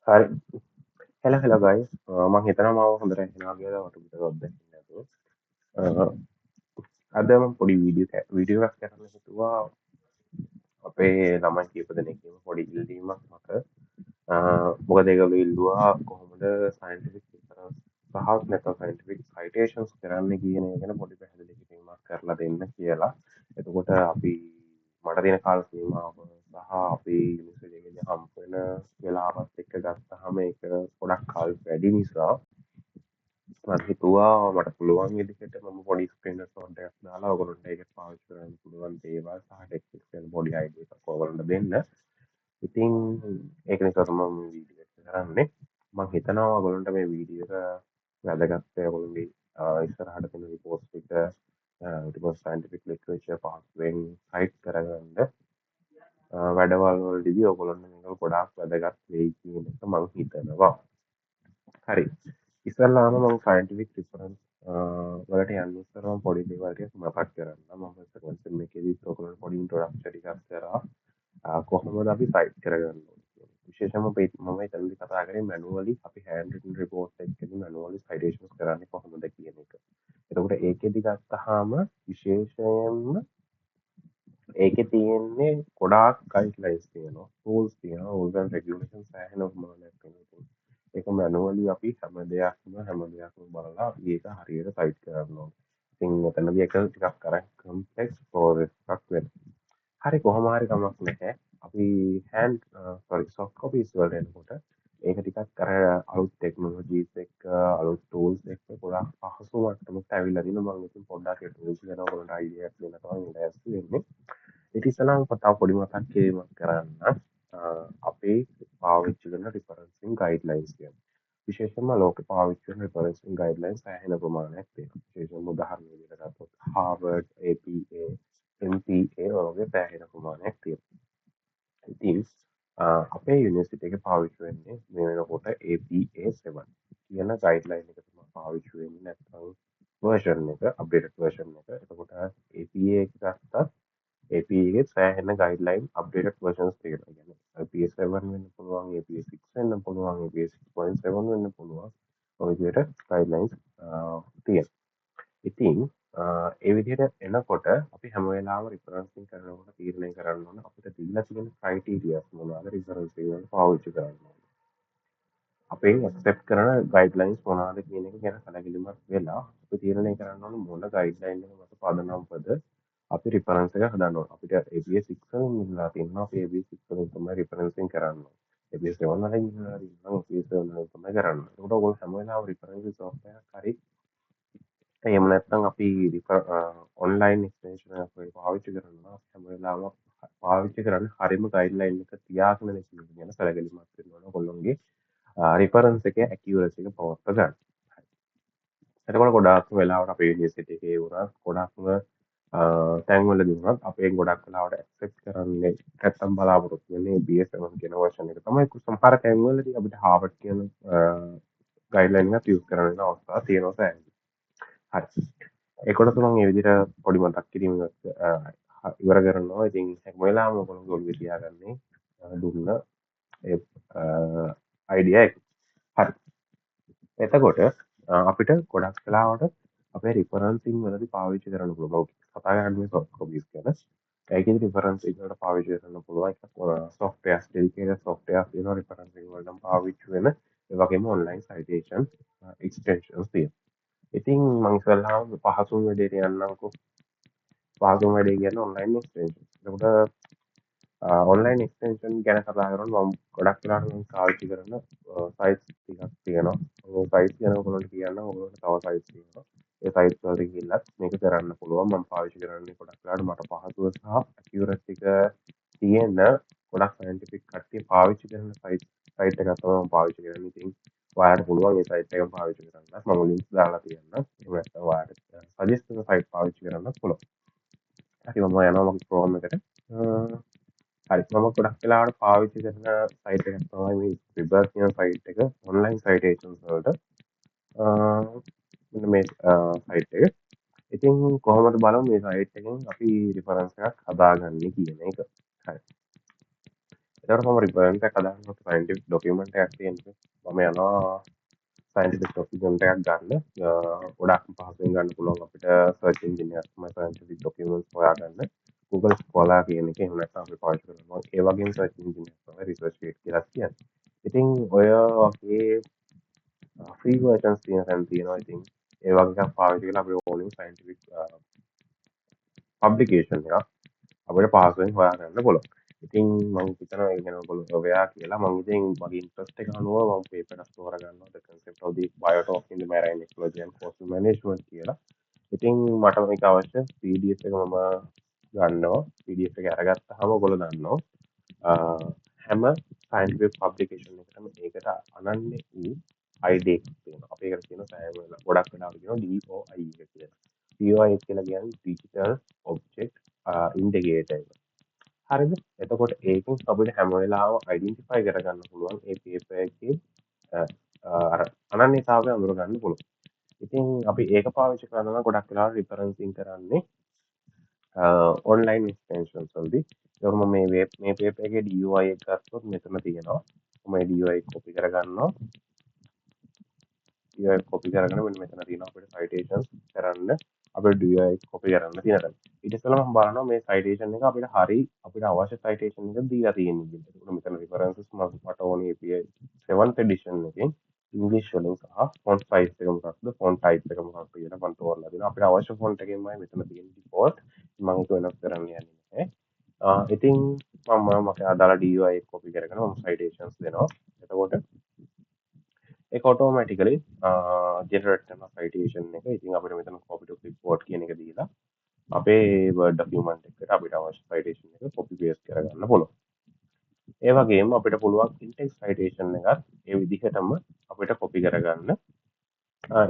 හරි, hello hello guys. මං හිතනවා මාව හොඳට ඇහෙනවා කියලා වටපිට සද්ද ඇහෙන්නේ නැතුව. අද මම පොඩි වීඩියෝ එකක් කරන්න හිතුවා අපේ ළමයි කීප දෙනෙක්ගේම පොඩි ඉල්ලීමක් මත. මොකද ඒගොල්ලෝ ඉල්ලුවා කොහොමද සයන්ටිෆික් රිෆරන්ස් සහ නැත්නම් සයන්ටිෆික් සයිටේෂන්ස් කරන්න කියන එක ගැන පොඩි පැහැදිලි කිරීමක් කරලා දෙන්න කියලා. එතකොට අපි මට තියෙන කාල සීමාව සහ අපි යුනිවර්සිටි එකේදී හම්බ වෙන වෙලාවත් එක්ක ගත්තාම ඒක ගොඩක් කල් වැඩි නිසා මම හිතුවා මට පුළුවන් විදිහට මම පොඩි ස්ක්‍රීන් රෙකෝඩ් එකක් දාලා ඔයගොල්ලන්ට ඒක පාවිච්චි කරන්න පුළුවන් දේවල් සහ ටෙක්නික්ස් ගැන පොඩි අයිඩියා එකක් ඔයගොල්ලන්ට දෙන්න. ඉතින් ඒක නිසා තමයි මම මේ වීඩියෝ එක කරන්නේ. මම හිතනවා ඔයගොල්ලන්ට මේ වීඩියෝ එක වැදගත් වෙයි. ඔයගොල්ලන්ගේ ඉස්සරහට තියෙන රිපෝට්ස් ටික, ඊට පස්සේ සයන්ටිෆික් ලිටරේචර් පහසුවෙන් සයිට් කරගන්න වැඩවල් වලදී ඔයගොල්ලන්ට මේක ගොඩාක් වැදගත් වෙයි කියන එක මං හිතනවා. හරි. ඉස්සල්ලාම මම සයන්ටිෆික් රිෆරන්ස් වලට යන්න ඉස්සර මම පොඩි දේවල් ටිකක් මතක් කරන්න. මම සෙකන්ඩ් සෙම් එකේදීත් ඔයගොල්ලන්ට පොඩි ඉන්ට්‍රොඩක්ෂන් ටිකක් කරා. කොහොමද අපි සයිට් කරගන්න ඕනේ කියන එක. විශේෂයෙන්ම මම එතනදි කතා කරේ මැනුවලි අපි හෑන්ඩ් රිටන් රිපෝට් එකකදී මැනුවලි සයිටේෂන්ස් කරන්නේ කොහොමද කියන එක. එතකොට ඒකෙදි ගත්තාම විශේෂයෙන්ම ඒකේ තියෙන්නේ ගොඩාක් ගයිඩ්ලයින්ස් තියෙනවා, රූල්ස් තියෙනවා, රූල්ස් ඇන්ඩ් රෙගියුලේෂන්ස් සෑහෙන ප්‍රමාණයක් වෙනවා. ඉතින් ඒක මැනුවලි අපි හැම දෙයක්ම බලලා අපි ඒක හරියට සයිට් කරන්න ඕනේ. ඉතින් එතනදී ඒක ටිකක් අර කම්ප්ලෙක්ස් ප්‍රොසෙස් එකක් වෙනවා. හරි, කොහොම හරි කමක් නැහැ. අපි හෑන්ඩ් සෝරි සොෆ්ට් කොපීස් වලට එනකොට ඒක ටිකක් අර අලුත් ටෙක්නොලොජීස් එක්ක, අලුත් ටූල්ස් එක්ක ගොඩාක් පහසු මට්ටමකට ඇවිල්ලා තිනවා. මම ඉතින් පොඩ්ඩක් ඒ ටූල්ස් ගැන ඔයගොල්ලන්ට අයිඩියා එකක් දෙන්න තමයි මේ ලෑස්ති වෙන්නේ. ඊට ඉස්සෙල්ලාම තව පොඩි මතක් කිරීමක් කරන්න. අපේ පාවිච්චි කරන රිෆරන්සිං ගයිඩ්ලයින්ස් ගැන. විශේෂයෙන්ම ලෝකේ පාවිච්චි කරන රිෆරන්සිං ගයිඩ්ලයින්ස් සෑහෙන ප්‍රමාණයක් තියෙනවා. විශේෂයෙන්ම උදාහරණ විදිහට ගත්තොත් හාවර්ඩ්, APA, MPA වගේ සෑහෙන ප්‍රමාණයක් තියෙනවා. ඉතින් අපේ යුනිවර්සිටි එකේ පාවිච්චි වෙන්නේ මේ වෙනකොට APA 7 කියන ගයිඩ්ලයින් එක තමයි පාවිච්චි වෙන්නේ, නැත්නම් වර්ෂන් එක, අප්ඩේටඩ් වර්ෂන් එක. එතකොට APA එක ගත්තත් APA එකේ සෑහෙන ගයිඩ්ලයින් අප්ඩේටඩ් වර්ෂන්ස් තියෙනවා. ඒ කියන්නේ APA 7 වෙන්න පුළුවන්, APA 6 වෙන්න පුළුවන්, APA 6.7 වෙන්න පුළුවන්. ඔය විදිහට ගයිඩ්ලයින්ස් තියෙනවා. ඉතින් ඒ විදිහට එනකොට අපි හැම වෙලාවෙම රිෆරන්සිං කරනකොට තීරණය කරන්න ඕන අපිට දීලා තියෙන ක්‍රයිටීරියාස් මොනවාද රිෆරන්සිං වලට පාවිච්චි කරන්න ඕන. අපෙන් ඇක්සෙප්ට් කරන ගයිඩ්ලයින්ස් මොනවාද කියන එක ගැන සැලකිලිමත් වෙලා අපි තීරණය කරන්න ඕන මොන ගයිඩ්ලයින් එක මත පදනම්වද අපි රිෆරන්ස් එක හදන්න ඕන. අපිට APA 6 වලින් ඉල්ලලා තියෙනවා, අපි APA 6 වලින් තමයි රිෆරන්සිං කරන්න ඕන. APA 7 වලින් ඉල්ලලා තියෙනවා, APA 7 වලින් තමයි කරන්න ඕන. ඒකට ඔයගොල්ලෝ හැම වෙලාවෙම රිෆරන්සිං සොෆ්ට්වෙයාර් එකක් හරි එහෙම නැත්නම් අපි ඔන්ලයින් එක්ස්ටෙන්ෂන් එකක් වගේ පාවිච්චි කරනවා හැම වෙලාවෙම පාවිච්චි කරන්නේ හරිම ගයිඩ්ලයින් එක තියාගෙන කියන එක ගැන සැලකිලිමත් වෙන්න ඕන ඔයගොල්ලෝගේ රිෆරන්ස් එකේ ඇකියුරසි එක පවත්වා ගන්න. එතකොට ගොඩාක්ම වෙලාවට අපේ යුනිවර්සිටි එකේ වුණත්, ගොඩක්ම තැන්වලදී වුණත් අපෙන් ගොඩක් වෙලාවට ඇක්සෙප්ට් කරන්නේ නැත්තම් බලාපොරොත්තු වෙන්නේ APA 7 කියන වර්ෂන් එක තමයි. සමහර තැන්වලදී අපිට හාවර්ඩ් කියන ගයිඩ්ලයින් එකත් යූස් කරන්න වෙන අවස්ථා තියෙනවා සෑහෙන. හරි. ඒ කොටස මම මේ විදිහට පොඩි මතක් කිරීමක් ඉවර කරනවා. ඉතින් හැම වෙලාවම ඔයගොල්ලෝ ඔළුවේ තියාගන්නේ දුන්න ඒ අයිඩියා එක. හරි. එතකොට අපිට ගොඩක් වෙලාවට අපේ රිෆරන්සිං වලදී පාවිච්චි කරන්න පුළුවන්. මම කතා කරන්නේ සොෆ්ට් කොපීස් ගැන. ඒකෙදි රිෆරන්සිං වලට පාවිච්චි කරන්න පුළුවන් එකක් සොෆ්ට්වෙයාර්ස්, ඩෙඩිකේටඩ් සොෆ්ට්වෙයාර්ස් තියෙනවා රිෆරන්සිං වලට නම් පාවිච්චි වෙන. ඒ වගේම ඔන්ලයින් සයිටේෂන් එක්ස්ටෙන්ෂන්ස් තියෙනවා. ඉතින් මං ඉස්සෙල්ලාම පහසුම වැඩේට යන්නම්කෝ. පහසුම වැඩේ කියන්නේ ඔන්ලයින් එක්ස්ටෙන්ෂන්. එතකොට ඔන්ලයින් එක්ස්ටෙන්ෂන් ගැන කතා කරනකොට මම ගොඩක් වෙලාවට මම පාවිච්චි කරන සයිට්ස් ටිකක් තියෙනවා. මම සයිට්ස් ගැන ඔයගොල්ලන්ට කියන්නම්. ඔයගොල්ලන්ට තව සයිට්ස් තියෙනවා. ඒ සයිට්ස් වලට ගිහිල්ලත් මේක කරන්න පුළුවන්. මම පාවිච්චි කරන්නේ ගොඩක් වෙලාවට මට පහසුව සහ ඇකියුරසි එක තියෙන ගොඩක් සයන්ටිෆික් කට්ටිය පාවිච්චි කරන සයිට් එකක් තමයි මම පාවිච්චි කරන්නේ. ඉතින් ඔයාලට පුළුවන් ඒ සයිට් එකම පාවිච්චි කරන්න. මම ලින්ක්ස් දාලා තියන්නම්. එහෙම නැත්නම් ඔයාලට සජෙස්ට් කරන සයිට් පාවිච්චි කරන්නත් පුළුවන්. හරි, මම යනවා මගේ Chrome එකට. හරි, මම ගොඩක් වෙලාවට පාවිච්චි කරන සයිට් එකක් තමයි මේ Scribbr කියන සයිට් එක ඔන්ලයින් සයිටේෂන්ස් වලට. මෙන්න මේ සයිට් එක. ඉතින් කොහොමද බලමු මේ සයිට් එකෙන් අපි රිෆරන්ස් එකක් හදාගන්නේ කියන එක. හරි. එතකොට මම රිෆරන්ස් එකක් හදාගන්නකොට සයන්ටිෆික් ඩොකියුමන්ට් එකක් තියෙනවා. මම යනවා සයන්ටිෆික් ඩොකියුමන්ට් එකක් ගන්න. ගොඩක් පහසුවෙන් ගන්න පුළුවන් අපිට සර්ච් එන්ජින් එකක් තමයි සයන්ටිෆික් ඩොකියුමන්ට්ස් හොයාගන්න. Google Scholar කියන එක එහෙම නැත්නම් අපි පාවිච්චි කරනවා. ඒ වගේම සර්ච් එන්ජින් එකක් තමයි ResearchGate කියලා කියන්නේ. ඉතින් ඔය වගේ ෆ්‍රී වර්ෂන්ස් තියෙන තැන් තියෙනවා. ඉතින් ඒ වගේ එකක් පාවිච්චි කරලා අපිට ඕනෙම සයන්ටිෆික් පබ්ලිකේෂන් එකක් අපිට පහසුවෙන් හොයාගන්න පුළුවන්. ඉතින් මං හිතනවා ඒක ගැන ඔයගොල්ලෝ අවෙයාර් කියලා. මං ඉතින් මගේ ඉන්ට්‍රස්ට් එක අනුව මං පේපර් එකක් තෝරගන්නවා The Concept of the Biotope in the Marine Ecology and Coastal Management කියලා. ඉතින් මට මේක අවශ්‍ය PDF එක මම ගන්නවා. PDF එක අරගත්තාම ඔයගොල්ලෝ දන්නවා හැම සයන්ටිෆික් පබ්ලිකේෂන් එකටම ඒකට අනන්‍ය වූ ID එකක් තියෙනවා. අපි ඒකට කියනවා සෑම වෙලාවම ගොඩක් වෙලාවට කියනවා DOI එක කියලා. DOI කියලා කියන්නේ Digital Object Indicator එක. හරිද? එතකොට ඒකෙන් අපිට හැම වෙලාවම අයිඩෙන්ටිෆයි කරගන්න පුළුවන් ඒ පේපර් එකේ අර අනන්‍යතාවය අඳුර ගන්න පුළුවන්. ඉතින් අපි ඒක පාවිච්චි කරනවා නම් ගොඩක් වෙලාවට රිෆරන්සින් කරන්නේ ඔන්ලයින් එක්ස්ටෙන්ෂන්ස් වලදී. ඒකම මම මේ මේ පේපර් එකේ DOI එක ගත්තොත් මෙතන තියෙනවා. මම මේ DOI copy කරගන්නවා. DOI copy කරගෙන මෙන්න මෙතන තියෙනවා අපිට සයිටේෂන්ස් කරන්න අපිට DOI copy කරන්න තියෙන තැන. ඊට ඉස්සෙල්ලා මම බලනවා මේ සයිටේෂන් එක අපිට හරි අපිට අවශ්‍ය සයිටේෂන් එක දීලා තියෙන්නේ කියලා. එතකොට මෙතන රිෆරන්සස් මට ඕනේ APA 7th edition එකෙන් ඉංග්‍රීසි වලින් සහ ෆොන්ට් සයිස් එක මොකක්ද, ෆොන්ට් ටයිප් එක මොකක්ද කියලා මම තෝරලා දෙනවා. අපිට අවශ්‍ය ෆොන්ට් එකෙන්මයි මෙතන තියෙන ඩිෆෝල්ට්. මම ඒක වෙනස් කරන්න යන්නේ නැහැ. ඉතින් මම මගේ අදාළ DOI එක කොපි කරගෙන මම සයිටේෂන්ස් දෙනවා. එතකොට ඒක ඔටෝමැටිකලි ජෙනරේට් කරන සයිටේෂන් එක. ඉතින් අපිට මෙතන කොපි ටු ක්ලිප්බෝඩ් කියන එක දීලා අපේ Word document එකට අපිට අවශ්‍ය සයිටේෂන් එක කොපි පේස්ට් කරගන්න පුළුවන්. ඒ වගේම අපිට පුළුවන් ඉන්ටෙක්ස්ට් සයිටේෂන් එකත් ඒ විදිහටම අපිට කොපි කරගන්න.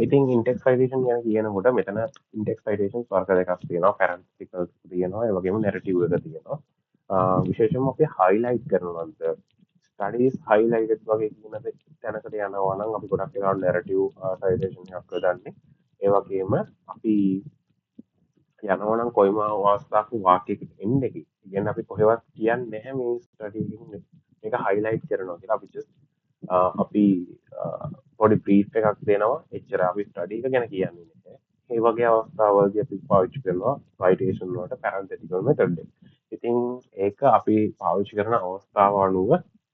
ඉතින් ඉන්ටෙක්ස්ට් සයිටේෂන් ගැන කියනකොට මෙතන ඉන්ටෙක්ස්ට් සයිටේෂන්ස් වර්ග දෙකක් තියෙනවා. පැරන්තිකල් තියෙනවා, ඒ වගේම නැරටිව් එක තියෙනවා. විශේෂයෙන්ම අපි හයිලයිට් කරනවා නම් ස්ටඩීස් හයිලයිටඩ් වගේ කියන තැනකට යනවා නම් අපි ගොඩක් වෙලාවට නැරටිව් සයිටේෂන් එකක් යොදන්නේ. ඒ වගේම අපි යනවා නම් කොයිම අවස්ථාවක වාක්‍යයකට එන්න එකේ. ඒ කියන්නේ අපි කොහෙවත් කියන්නේ නැහැ මේ ස්ටඩි එකකින් මේක හයිලයිට් කරනවා කියලා. අපි ජස්ට් අපි පොඩි බ්‍රීෆ් එකක් දෙනවා. එච්චර අපි ස්ටඩි එක ගැන කියන්නේ නැහැ. ඒ වගේ අවස්ථාවලදී අපි පාවිච්චි කරනවා සයිටේෂන් වලට පැරන්තෙටිකල් මෙතඩ් එක. ඉතින් ඒක අපි පාවිච්චි කරන අවස්ථාව අනුව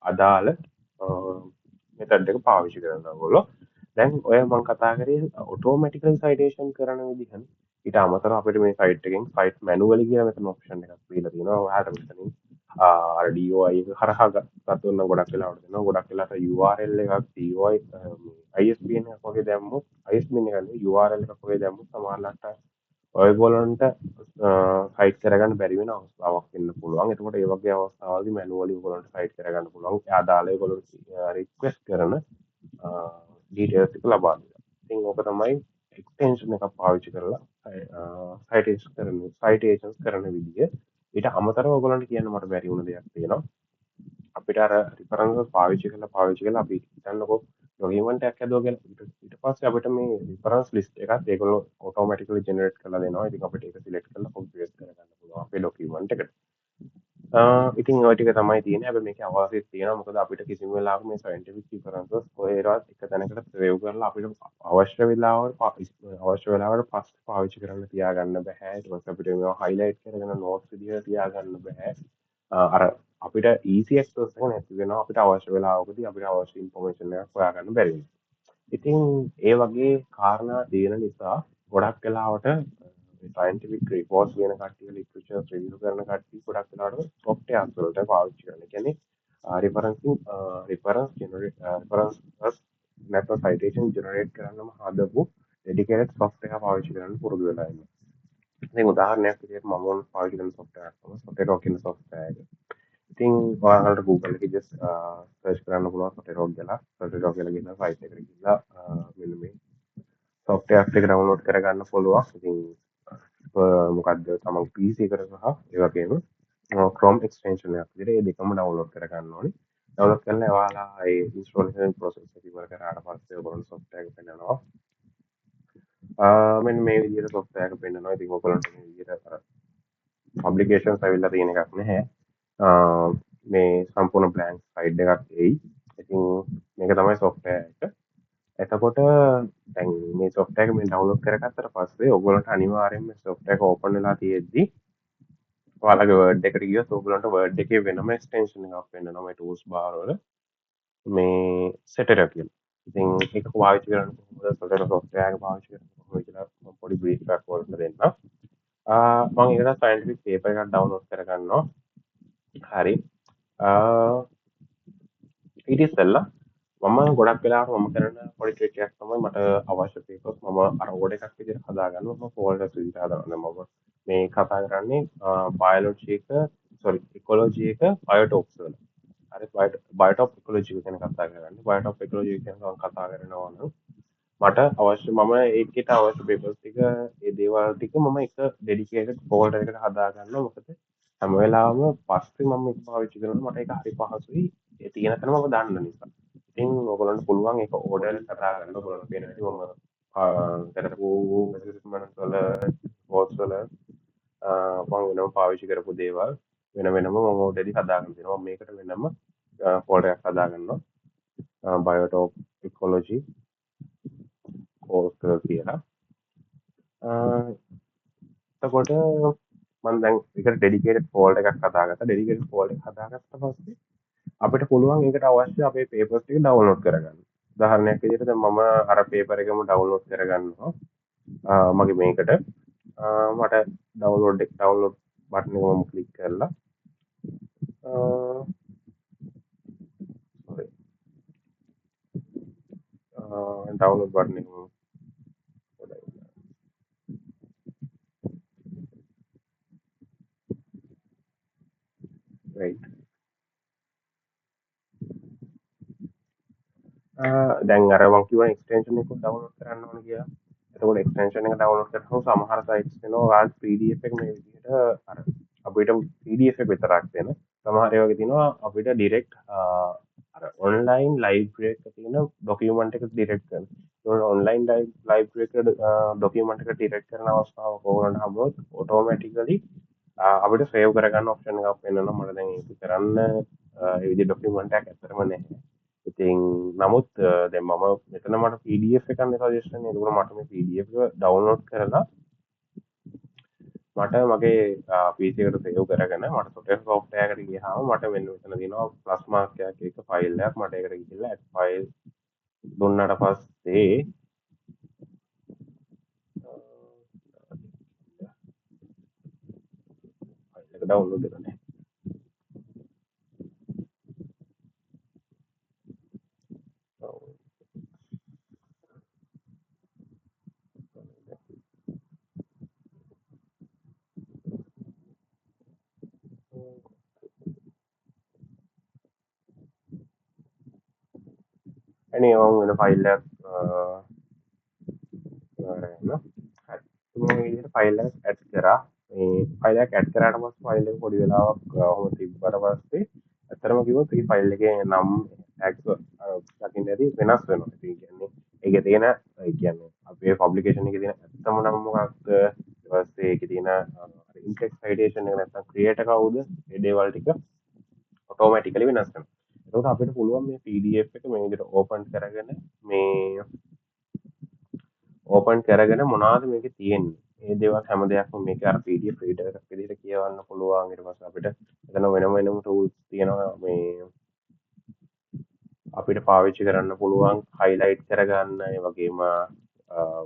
අදාළ මෙතඩ් එක පාවිච්චි කරනවා ඔයගොල්ලෝ. දැන් ඔය මං කතා කරේ ඔටෝමැටිකලි සයිටේෂන් කරන විදිහනේ. ඊට අමතරව අපිට මේ සයිට් එකෙන් සයිට් මැනුවලි කියලා මෙතන ඔප්ෂන් එකක් දීලා තියෙනවා. ඔයාලට මෙතනින් අර DOI එක හරහා ගත්තොත් නම් ගොඩක් වෙලාවට දෙනවා. ගොඩක් වෙලාවට URL එකක් DOI මේ ISBN එකක් වගේ දැම්මොත්, ISBN එකක් නෙවෙයි URL එකක් වගේ දැම්මොත් සමහරවිට ඔයගොල්ලන්ට සයිට් කරගන්න බැරි වෙන අවස්ථාවක් වෙන්න පුළුවන්. එතකොට ඒ වගේ අවස්ථාවලදී මැනුවලි ඔයගොල්ලන්ට සයිට් කරගන්න පුළුවන්. ඒ අදාළ ඔයගොල්ලෝ රික්වෙස්ට් කරන ඩීටේල්ස් ටික ලබා දෙනවා. ඉතින් ඕක තමයි එක්ස්ටෙන්ෂන් එකක් පාවිච්චි කරලා සයිටේෂන්ස් කරන විදිය. ඊට අමතරව ඔයගොල්ලන්ට කියන්න මට බැරි වුණ දෙයක් තියෙනවා. අපිට අර රිෆරන්සස් පාවිච්චි කරලා අපි හිතන්නකෝ ඩොකියුමන්ට් එකක් හැදුවා කියලා. ඊට පස්සේ අපිට මේ රිෆරන්ස් ලිස්ට් එකත් ඒගොල්ලෝ ඔටෝමැටිකලි ජෙනරේට් කරලා දෙනවා. ඉතින් අපිට ඒක සිලෙක්ට් කරලා කොපි පේස්ට් කරගන්න පුළුවන් අපේ ඩොකියුමන්ට් එකට. ඉතින් ඔය ටික තමයි තියෙන්නේ. හැබැයි මේකේ අවාසියක් තියෙනවා. මොකද අපිට කිසිම වෙලාවක මේ සයන්ටිෆික් රිෆරන්සස් කොහේවත් එක තැනකට සේව් කරලා අපිට අවශ්‍ය වෙලාවට පස්සේ පාවිච්චි කරන්න තියාගන්න බෑ. ඊට පස්සේ අපිට මේවා හයිලයිට් කරගෙන නෝට්ස් විදිහට තියාගන්න බෑ. අර අපිට ඊසි ඇක්සස් එක නැති වෙනවා. අපිට අවශ්‍ය වෙලාවකදී අපිට අවශ්‍ය ඉන්ෆර්මේෂන් එකක් හොයාගන්න බැරි වෙනවා. ඉතින් ඒ වගේ කාරණා තියෙන නිසා ගොඩක් වෙලාවට මේ සයන්ටිෆික් රිපෝට්ස් ලියන කට්ටිය, ලිටරචර්ස් රිවිව් කරන කට්ටිය ගොඩක් වෙලාවට සොෆ්ට්වෙයාර්ස් වලට පාවිච්චි කරනවා. ඒ කියන්නේ රිෆරන්සින්, රිෆරන්ස් ජෙනරේට්, රිෆරන්ස් නැත්නම් සයිටේෂන් ජෙනරේට් කරන්නම හදපු ඩෙඩිකේටඩ් සොෆ්ට්වෙයාර් එක පාවිච්චි කරන්න පුරුදු වෙලා ඉන්නවා. ඉතින් උදාහරණයක් විදිහට මම ඕන පාවිච්චි කරන සොෆ්ට්වෙයාර් එකක් තමයි Zotero කියන සොෆ්ට්වෙයාර් එක. ඉතින් ඔයාලට Google එකේ ජස්ට් සර්ච් කරන්න පුළුවන් Zotero කියලා. Zotero කියලා ගිහලා සයිට් එකට ගිහලා මෙන්න මේ සොෆ්ට්වෙයාර් එක ඩවුන්ලෝඩ් කරගන්න පුළුවන්. ඉතින් මොකද්ද තමන් PC එකට සහ ඒ වගේම Chrome extension එකක් විදිහට මේ දෙකම ඩවුන්ලෝඩ් කරගන්න ඕනේ. ඩවුන්ලෝඩ් කරලා ඔයාලා ඒ ඉන්ස්ටෝලේෂන් ප්‍රොසෙස් එක ඉවර කරාට පස්සේ ඔයගොල්ලෝ සොෆ්ට්වෙයාර් එක පෙන්නනවා. මෙන්න මේ විදිහට සොෆ්ට්වෙයාර් එක පෙන්නනවා. ඉතින් ඔයගොල්ලන්ට මේ විදිහට අර පබ්ලිකේෂන්ස් ඇවිල්ලා තියෙන එකක් නැහැ. මේ සම්පූර්ණ බ්ලැන්ක් ස්ලයිඩ් එකක් එයි. ඉතින් මේක තමයි සොෆ්ට්වෙයාර් එක. එතකොට දැන් මේ සොෆ්ට්වෙයාර් එක මේ ඩවුන්ලෝඩ් කරගත්තට පස්සේ ඔයගොල්ලන්ට අනිවාර්යයෙන්ම මේ සොෆ්ට්වෙයාර් එක ඕපන් වෙලා තියෙද්දි ඔයාලගේ Word එකට ගියොත් ඔයගොල්ලන්ට Word එකේ වෙනම එක්ස්ටෙන්ෂන් එකක් වෙන්නනවා මේ ටූල්ස් බාර් වල මේ සොටෙරෝ කියලා. ඉතින් ඒක පාවිච්චි කරන්න කොහොමද, සොටෙරෝ සොෆ්ට්වෙයාර් එක පාවිච්චි කරන්න කොහොමද කියලා මම පොඩි බ්‍රීෆ් එකක් ඔයාලට දෙන්නම්. මම ඒකට සයන්ටිෆික් පේපර් එකක් ඩවුන්ලෝඩ් කරගන්නවා. හරි. ඊට ඉස්සෙල්ලා මම ගොඩක් වෙලාවට මම කරන පොඩි ට්‍රික් එකක් තමයි මට අවශ්‍ය පේපර්ස් මම අර ඕඩර් එකක් විදිහට හදාගන්නවා. මම ෆෝල්ඩර්ස් විදිහට හදාගන්නවා. මම මේ කතා කරන්නේ බයොලොජි එක, සෝරි, ඉකොලොජි එක බයෝටොප්ස් වල. හරි, බයෝටොප් ඉකොලොජි එක ගැන කතා කරන්නේ. බයෝටොප් ඉකොලොජි එක ගැන මම කතා කරනවා නම් මට අවශ්‍ය මම ඒකට අවශ්‍ය පේපර්ස් ටික ඒ දේවල් ටික මම එක ඩෙඩිකේටඩ් ෆෝල්ඩර් එකකට හදාගන්නවා. මොකද හැම වෙලාවම පස්සේ මම මේක පාවිච්චි කරනකොට මට ඒක හරි පහසුයි. ඒ තියෙන තැන මම දන්න නිසා. ඉතින් ඔයගොල්ලන්ට පුළුවන් ඒක ඕඩර් එක හදාගන්න. ඔයගොල්ලන්ට පේන විදිහ මම කරපු ඇසෙස්මන්ට්ස් වල, රිපෝට්ස් වල මම වෙනම පාවිච්චි කරපු දේවල් වෙන වෙනම මම ඕල්රෙඩි හදාගෙන තියෙනවා. මම මේකට වෙනම ෆෝල්ඩර් එකක් හදාගන්නවා. බයෝටොප් ඉකොලොජි කෝස් කියලා. එතකොට මම දැන් ඒකට ඩෙඩිකේටඩ් ෆෝල්ඩර් එකක් හදාගත්තා. ඩෙඩිකේටඩ් ෆෝල්ඩර් එක හදාගත්ත පස්සේ අපිට පුළුවන් ඒකට අවශ්‍ය අපේ පේපර්ස් ටික ඩවුන්ලෝඩ් කරගන්න. උදාහරණයක් විදිහට දැන් මම අර පේපර් එකම ඩවුන්ලෝඩ් කරගන්නවා. මගේ මේකට මට ඩවුන්ලෝඩ් එක ඩවුන්ලෝඩ් බටන් එක මම ක්ලික් කරලා සෝරි, ඩවුන්ලෝඩ් බටන් එක මම රයිට්. දැන් අර මං කිව්වනේ එක්ස්ටෙන්ෂන් එක ඩවුන්ලෝඩ් කරන්න ඕන කියලා. එතකොට එක්ස්ටෙන්ෂන් එක ඩවුන්ලෝඩ් කරාම සමහර සයිට්ස් වෙනවා ඔයාලට PDF එක මේ විදිහට අර අපිට PDF එක විතරක් දෙන. සමහර ඒවා වගේ තියෙනවා අපිට ඩිරෙක්ට් අර ඔන්ලයින් ලයිබ්‍රරි එක තියෙන ඩොකියුමන්ට් එක ඩිරෙක්ට් කරන. ඒතකොට ඔන්ලයින් ලයිබ්‍රරි එක ඩොකියුමන්ට් එක ඩිරෙක්ට් කරන අවස්ථාවක් ඕගොල්ලන්ට හම්බුනොත් ඔටෝමැටිකලි අපිට සේව් කරගන්න ඔප්ෂන් එකක් පෙන්නනවා. මට දැන් ඒක කරන්න ඒ විදිහ ඩොකියුමන්ට් එකක් ඇත්තටම නැහැ. ඉතින් නමුත් දැන් මම මෙතන මට PDF එකක් නේ සජෙස්ට් වෙන්නේ. ඒකෝර මට මේ PDF එක ඩවුන්ලෝඩ් කරලා මට මගේ PC එකට සේව් කරගෙන මට සොටෙරෝ සොෆ්ට්වෙයාර් එකට ගියාම මට මෙන්න මෙතන තියෙනවා ප්ලස් මාක් එකක් එක ෆයිල් එකක්. මට ඒකට ගිහිල්ලා ඇඩ් ෆයිල් දුන්නාට පස්සේ ෆයිල් එක ඩවුන්ලෝඩ් වෙලා නැහැ. අනේ මම වෙන ෆයිල් එකක් කරගන්න. හරි. මම මේ විදිහට ෆයිල් එකක් ඇඩ් කරා. මේ ෆයිල් එකක් ඇඩ් කරාට පස්සේ ෆයිල් එක පොඩි වෙලාවක් ඔහොම තිබ්බට පස්සේ ඇත්තටම කිව්වොත් මේ ෆයිල් එකේ නම් ටැග්ස් දකින්න ඇති වෙනස් වෙනවා. ඉතින් කියන්නේ ඒකේ තියෙන ඒ කියන්නේ අපේ පබ්ලිකේෂන් එකේ තියෙන ඇත්තම නම මොකක්ද? ඊට පස්සේ ඒකේ තියෙන ඉන්ටෙක්ස්ට් සයිටේෂන් එක නැත්තම් ක්‍රියේටර් කවුද? මේ දේවල් ටික ඔටෝමැටිකලි වෙනස් වෙනවා. එතකොට අපිට පුළුවන් මේ PDF එක මේ විදිහට ඕපන් කරගෙන මේ ඕපන් කරගෙන මොනවද මේකේ තියෙන්නේ? මේ දේවල් හැම දෙයක්ම මේකේ අර PDF reader එකක් විදිහට කියවන්න පුළුවන්. ඊට පස්සේ අපිට එතන වෙනම වෙනම ටූල්ස් තියෙනවා මේ අපිට පාවිච්චි කරන්න පුළුවන් හයිලයිට් කරගන්න, ඒ වගේම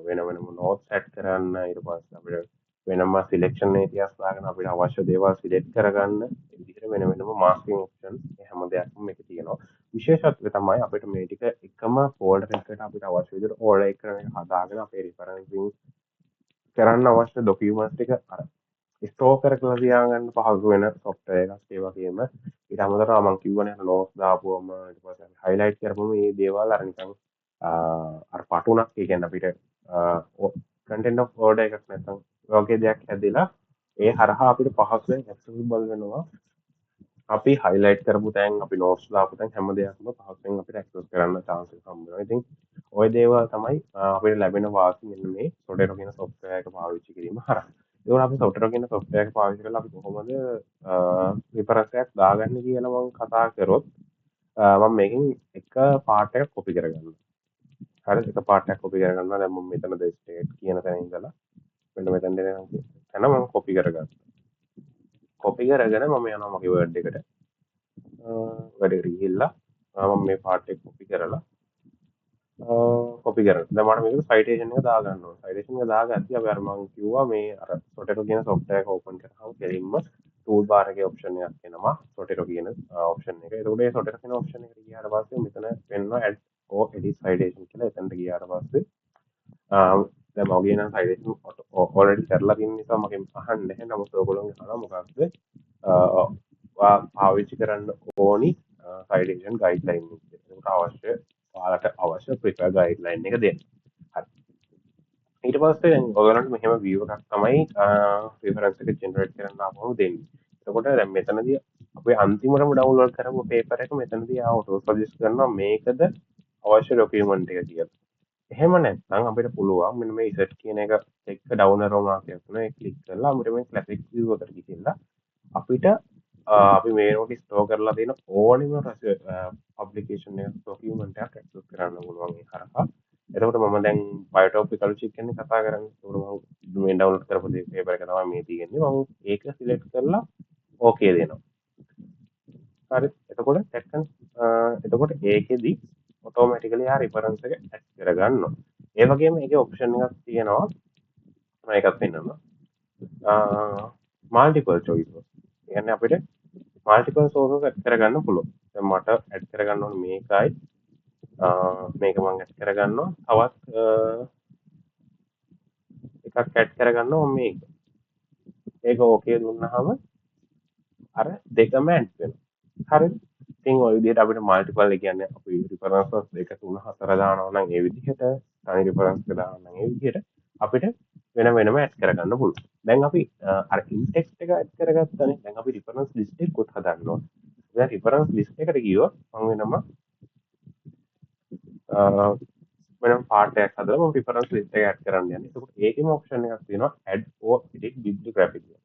වෙන වෙනම නෝට්ස් ඇඩ් කරන්න. ඊට පස්සේ අපිට වෙනම සිලෙක්ෂන් ඒරියාස් දාගෙන අපිට අවශ්‍ය දේවල් සිලෙක්ට් කරගන්න. ඒ විදිහට වෙන වෙනම මාස්කින් ඔප්ෂන්ස් මේ හැම දෙයක්ම මේකේ තියෙනවා. විශේෂත්වය තමයි අපිට මේ ටික එකම ෆෝල්ඩර් එකකට අපිට අවශ්‍ය විදිහට ඕඩර් එක කරන එක හදාගෙන අපේ රිෆරන්සින් කරන්න අවශ්‍ය ඩොකියුමන්ට්ස් ටික අර ස්ටෝර් කරලා තියාගන්න පහසු වෙන සොෆ්ට්වෙයාර් එකක්. ඒ වගේම ඊට අමතරව මම කිව්වනේ අර නෝට්ස් දාපුවම ඊට පස්සේ අපි හයිලයිට් කරපුවම මේ දේවල් අර නිකන් අර පටුනක්, ඒ කියන්නේ අපිට කන්ටෙන්ට් ඔෆ් ඕඩර් එකක් නැත්නම් ඔය වගේ දෙයක් හැදෙලා ඒ හරහා අපිට පහසුවෙන් ඇක්සසිබල් වෙනවා. අපි හයිලයිට් කරපු තැන්, අපි නෝට්ස් දාපු තැන් හැම දෙයක්ම පහසුවෙන් අපිට ඇක්සස් කරන්න චාන්ස් එක හම්බ වෙනවා. ඉතින් ඔය දේවල් තමයි අපිට ලැබෙන වාසි මෙන්න මේ සොටෙරෝ කියන සොෆ්ට්වෙයාර් එක පාවිච්චි කිරීම හරහා. ඒකෝර අපි සොටෙරෝ කියන සොෆ්ට්වෙයාර් එක පාවිච්චි කරලා අපි කොහොමද රිෆරන්ස් එකක් දාගන්නේ කියලා මම කතා කරොත්, මම මේකෙන් එක පාර්ට් එකක් කොපි කරගන්නවා. හරි, එක පාර්ට් එකක් කොපි කරගන්නවා. දැන් මම මෙතන ද ස්ටේට් කියන තැන ඉඳලා මෙන්න මෙතන දෙන තැන මම කොපි කරගන්නවා. කොපි කරගෙන මම යනවා මගේ Word එකට. Word එකට ගිහිල්ලා මම මේ පාර්ට් එක කොපි කරලා කොපි කරනවා. දැන් මට මේකට සයිටේෂන් එක දාගන්න ඕන. සයිටේෂන් එක දාගද්දි අපි අර මං කිව්වා මේ අර සොටෙරෝ කියන සොෆ්ට්වෙයාර් එක ඕපන් කරාම කෙලින්ම ටූල් බාර් එකේ ඔප්ෂන් එකක් එනවා. සොටෙරෝ කියන ඔප්ෂන් එක. එතකොට මේ සොටෙරෝ කියන ඔප්ෂන් එකට ගියාට පස්සේ මෙතන පෙන්වනවා ඇඩ් or edit citation කියලා. එතනට ගියාට පස්සේ දැන් මගේ නම් සයිටේෂන් ඔල්රෙඩි කරලා තියෙන නිසා මගෙන් අහන්නේ නැහැ. නමුත් ඔයගොල්ලෝගෙන් අහනවා මොකක්ද ඔයා පාවිච්චි කරන්න ඕනි සයිටේෂන් ගයිඩ්ලයින් එක කියලා. එතකොට ඔයාලට අවශ්‍ය ප්‍රිෆර් ගයිඩ්ලයින් එක දෙන්න. හරි. ඊට පස්සේ දැන් ඔයගොල්ලන්ට මෙහෙම view එකක් තමයි රිෆරන්ස් එක ජෙනරේට් කරන්න ආවම දෙන්නේ. එතකොට දැන් මෙතනදී අපි අන්තිමටම ඩවුන්ලෝඩ් කරපු පේපර් එක මෙතනදී ආ ඔටෝ සජෙස්ට් කරනවා මේකද අවශ්‍ය ඩොකියුමන්ට් එක කියලා. එහෙම නැත්නම් අපිට පුළුවන් මෙන්න මේ Z කියන එක එක්ක ඩවුන් ඇරෝ මාක් එකක් තුන ඒක ක්ලික් කරලා අපිට මේ ක්ලාසික් view එකට ගිහිල්ලා අපිට අපි මේ නෝටි ස්ටෝර් කරලා තියෙන ඕනෙම පබ්ලිකේෂන් එකක් ඩොකියුමන්ට් එකක් ඇක්සස් කරන්න පුළුවන් ඒ හරහා. එතකොට මම දැන් බයෝටොප් ඉකොලොජි ගැන කතා කරන්නේ. එතකොට මම මේ ඩවුන්ලෝඩ් කරපු පේපර් එක තමයි මේ තියෙන්නේ. මම ඒක සිලෙක්ට් කරලා ඕකේ දෙනවා. හරි. එතකොට දැක්කනේ. එතකොට ඒකෙදි ඔටෝමැටිකලි ආ රිෆරන්ස් එක ඇඩ් කරගන්නවා. ඒ වගේම ඒකේ ඔප්ෂන් එකක් තියෙනවා. මම ඒකත් පෙන්නනවා. Multiple choices. ඒ කියන්නේ අපිට මල්ටිපල් සෝසස් ඇඩ් කරගන්න පුළුවන්. දැන් මට ඇඩ් කරගන්න ඕනේ මේකයි. මේක මම ඇඩ් කරගන්නවා. තවත් එකක් ඇඩ් කරගන්නවා මේක. ඒක ඕකේ දුන්නාම අර දෙකම ඇඩ් වෙනවා. හරිද? ඉතින් ඔය විදිහට අපිට මල්ටිපල්, ඒ කියන්නේ අපි රිෆරන්සස් 2 3 4 දානවා නම් ඒ විදිහට, තනි රිෆරන්ස් එක දානවා නම් ඒ විදිහට අපිට වෙන වෙනම ඇඩ් කරගන්න පුළුවන්. දැන් අපි අර ඉන්ටෙක්ස්ට් එක ඇඩ් කරගත්තානේ. දැන් අපි රිෆරන්ස් ලිස්ට් එකකුත් හදන්න ඕනේ. දැන් රිෆරන්ස් ලිස්ට් එකට ගියොත් මම වෙනම පාර්ට් එකක් හදලා මම රිෆරන්ස් ලිස්ට් එක ඇඩ් කරන්න යන්නේ. එතකොට ඒකෙම ඔප්ෂන් එකක් තියෙනවා add or edit bibliography කියලා.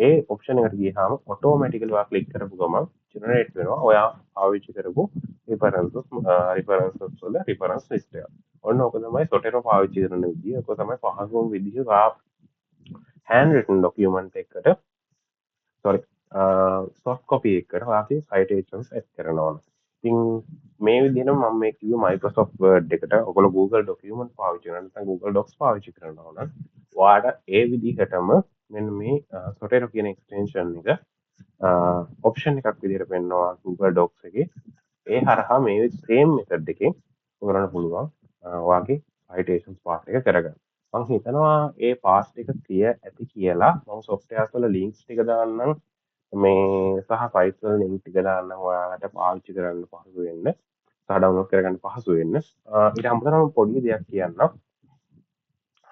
ඒ ඔප්ෂන් එකට ගියාම ඔටෝමැටිකලි ඔයා ක්ලික් කරපු ගමන් ජෙනරේට් වෙනවා ඔයා පාවිච්චි කරපු රිෆරන්සස් වල රිෆරන්ස් ලිස්ට් එක. ඔන්න ඕක තමයි සොටෙරෝ පාවිච්චි කරන විදිය. ඔක තමයි පහසුම විදිය ඔයා හෑන්ඩ් රිටන් ඩොකියුමන්ට් එකකට, සෝරි, සොෆ්ට් කොපි එකකට ඔයාගේ සයිටේෂන්ස් ඇඩ් කරනවා. ඉතින් මේ විදිහටම මම මේ කිව්වේ Microsoft Word එකට ඔයගොල්ලෝ Google document පාවිච්චි කරනවා නැත්නම් Google Docs පාවිච්චි කරනවා නම් ඔයාට ඒ විදිහටම මෙන්න මේ Zotero කියන එක්ස්ටෙන්ෂන් එක ඔප්ෂන් එකක් විදිහට පෙන්වනවා Google Docs එකේ. ඒ හරහා මේ සේම් මෙතඩ් එකෙන් ඔයගොල්ලන්ට පුළුවන් ඔයාගේ සයිටේෂන්ස් පාර්ට් එක කරගන්න. මං හිතනවා ඒ පාර්ට් එක ක්ලියර් ඇති කියලා. මං සොෆ්ට්වෙයාර්ස් වල ලින්ක්ස් ටික දාන්නම් මේ සහ සයිට්ස් වල ලින්ක් ටික දාන්නම් ඔයාලට පාවිච්චි කරන්න පහසු වෙන්න සහ ඩවුන්ලෝඩ් කරගන්න පහසු වෙන්න. ඊට අමතරව මම පොඩි දෙයක් කියන්නම්.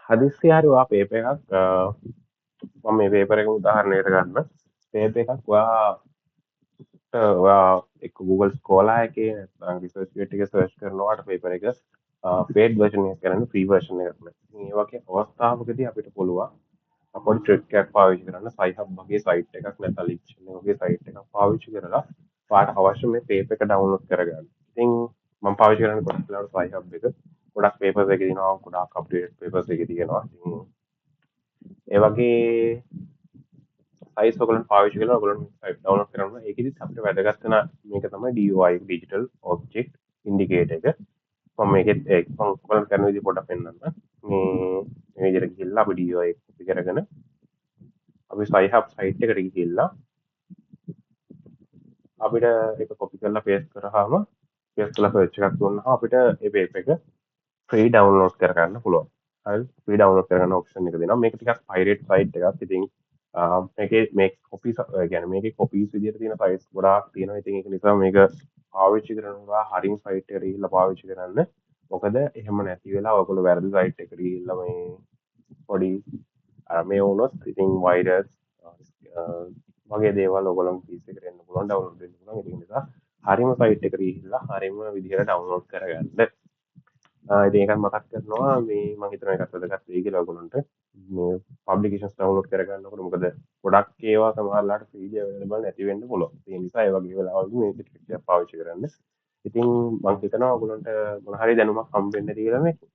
හදිස්සිය හරි ඔයා පේපර් එකක්, මම මේ පේපර් එක උදාහරණයකට ගන්න. පේපර් එකක් ඔයා එක්ක Google Scholar එකේ නැත්නම් Research Gate එකේ සර්ච් කරනවාට පේපර් එක පේඩ් වර්ෂන් එකක් කරන්න ෆ්‍රී වර්ෂන් එකක් නෑ. ඉතින් ඒ වගේ අවස්ථාවකදී අපිට පුළුවන් පොඩි ට්‍රික් එකක් පාවිච්චි කරන්න. Sci-Hub වගේ සයිට් එකක් නැත්නම් Libsyn වගේ සයිට් එකක් පාවිච්චි කරලා ඔයාට අවශ්‍ය මේ පේපර් එක ඩවුන්ලෝඩ් කරගන්න. ඉතින් මම පාවිච්චි කරන්නේ ගොඩක් වෙලාවට Sci-Hub එක. ගොඩක් පේපර්ස් එකේ තියෙනවා, ගොඩාක් අප්ඩේට් පේපර්ස් එකේ තියෙනවා. ඉතින් ඒ වගේ සයිට්ස් ඔයගොල්ලන් පාවිච්චි කරලා ඔයගොල්ලන් සයිට් ඩවුන්ලෝඩ් කරනවා. ඒකෙදිත් අපිට වැදගත් වෙන මේක තමයි DOI, Digital Object Indicator එක. මම මේකෙත් ඒ මම ඔයගොල්ලන් කරන විදිහ පොඩ්ඩක් පෙන්නන්නම්. මේ මේ විදිහට ගිහිල්ලා අපි DOI එක කොපි කරගෙන අපි Sci-Hub site එකට ගිහිල්ලා අපිට ඒක කොපි කරලා පේස්ට් කරාම, පේස්ට් කරලා සර්ච් එකක් දුන්නාම අපිට ඒ පේපර් එක ෆ්‍රී ඩවුන්ලෝඩ් කරගන්න පුළුවන්. හරි, ෆ්‍රී ඩවුන්ලෝඩ් කරගන්න ඔප්ෂන් එක දෙනවා. මේක ටිකක් පයිරේට් සයිට් එකක්. ඉතින් මේකේ මේ කොපිස්, ඒ කියන්නේ මේකේ කොපීස් විදියට තියෙන සයිට්ස් ගොඩාක් තියෙනවා. ඉතින් ඒක නිසා මේක පාවිච්චි කරනවා හරිම සයිට් එකට ගිහිල්ලා පාවිච්චි කරන්න. මොකද එහෙම නැති වෙලා ඔයගොල්ලෝ වැරදි සයිට් එකට ගිහිල්ලා මේ පොඩි අර මේ වුණොත් ඉතින් වෛරස් වගේ දේවල් ඔයගොල්ලන්ගේ PC එකට එන්න පුළුවන්, ඩවුන්ලෝඩ් වෙන්න පුළුවන්. ඒක නිසා හරිම සයිට් එකට ගිහිල්ලා හරිම විදිහට ඩවුන්ලෝඩ් කරගන්න. ඉතින් ඒකත් මතක් කරනවා මේ මම හිතනවා ඒකත් වැදගත් වෙයි කියලා ඔයගොල්ලන්ට. මේ පබ්ලිකේෂන්ස් ඩවුන්ලෝඩ් කරගන්නකොට. මොකද ගොඩක් ඒවා සමහරලාට ෆ්‍රීලි අවైలබල් නැති වෙන්න පුළුවන්. ඒ නිසා ඒ වගේ වෙලාවලදී මේ ට්‍රික් එක පාවිච්චි කරන්න. ඉතින් මං හිතනවා ඔයගොල්ලන්ට මොන හරි දැනුමක් හම්බ වෙන්න ඇති කියලා මේකෙන්.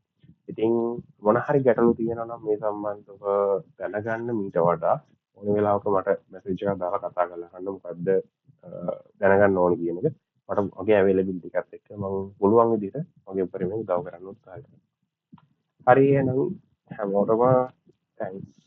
ඉතින් මොන හරි ගැටලු තියෙනවා නම් මේ සම්බන්ධව දැනගන්න මීට වඩා ඕන වෙලාවක මට මැසේජ් එකක් දාලා කතා කරලා අහන්න මොකද්ද දැනගන්න ඕන කියන එක. මට මගේ අවైలබිලිටි එකත් එක්ක මං පුළුවන් විදිහට මගේ උපරිමයෙන් උදව් කරන්න උත්සාහ කරනවා. හරි, එහෙනම් හැමෝටම thanks.